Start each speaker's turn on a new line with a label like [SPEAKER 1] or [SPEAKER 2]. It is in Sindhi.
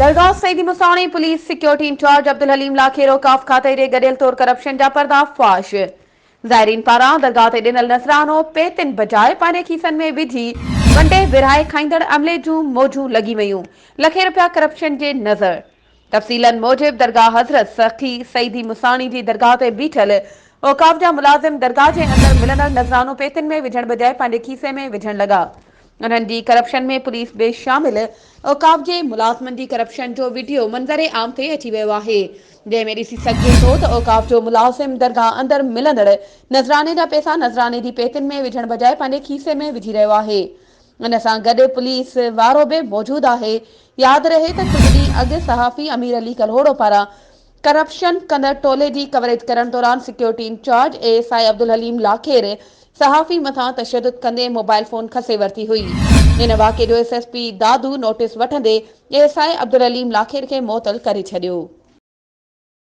[SPEAKER 1] Dargah Saeedi Musani police security incharge Abdul Haleem Lakhero اوقاف کاتي جي گڏيل طور ڪرپشن جا پردا فاش، زائرين پاران درگاهه تي ڏنل نذرانو پيتين بجاء پنهنجي کيسن ۾ وجهي ونڊي ورهائي کائيندڙ عملي جون موجون لڳي ويون، لکين رپيا ڪرپشن جي نظر. تفصيلن موجب درگاهه حضرت سخي سعيدي مساڻي جي درگاهه تي بيٺل اوقاف جا ملازم درگاهه جي اندر ملندڙ نذرانو پيتين ۾ وجهڻ بجاء پنهنجي کيسي ۾ وجهڻ لڳا. انهن جي ڪرپشن ۾ پوليس به شامل اوقاف جي ملازمن جي ڪرپشن جو وڊيو منظر عام تي اچي ويو آهي جنهن ۾ ڏسي سگهجي ٿو ته اوقاف جو ملازم درگاهه اندر ملندڙ نذراني جا پئسا نذراني جي پيتين ۾ وجهڻ بجاء پنهنجي کيسي ۾ وجهي رهيو آهي. ان سان گڏ پوليس وارو به موجود آهي. ياد رهي ته ڪجهه ڏينهن اڳ صحافي امير علي ڪلهوڙو پاران ڪرپشن ڪندڙ ٽولي جي ڪوريج ڪرڻ دوران security incharge A S I Abdul Haleem Lakhair صحافي مٿان تشدد ڪندي موبائل فون کسي ورتي هئي. ان واقعي جو S S P Dadu notice وٺندي اي S I Abdul Haleem Lakhair کي معطل ڪري ڇڏيو.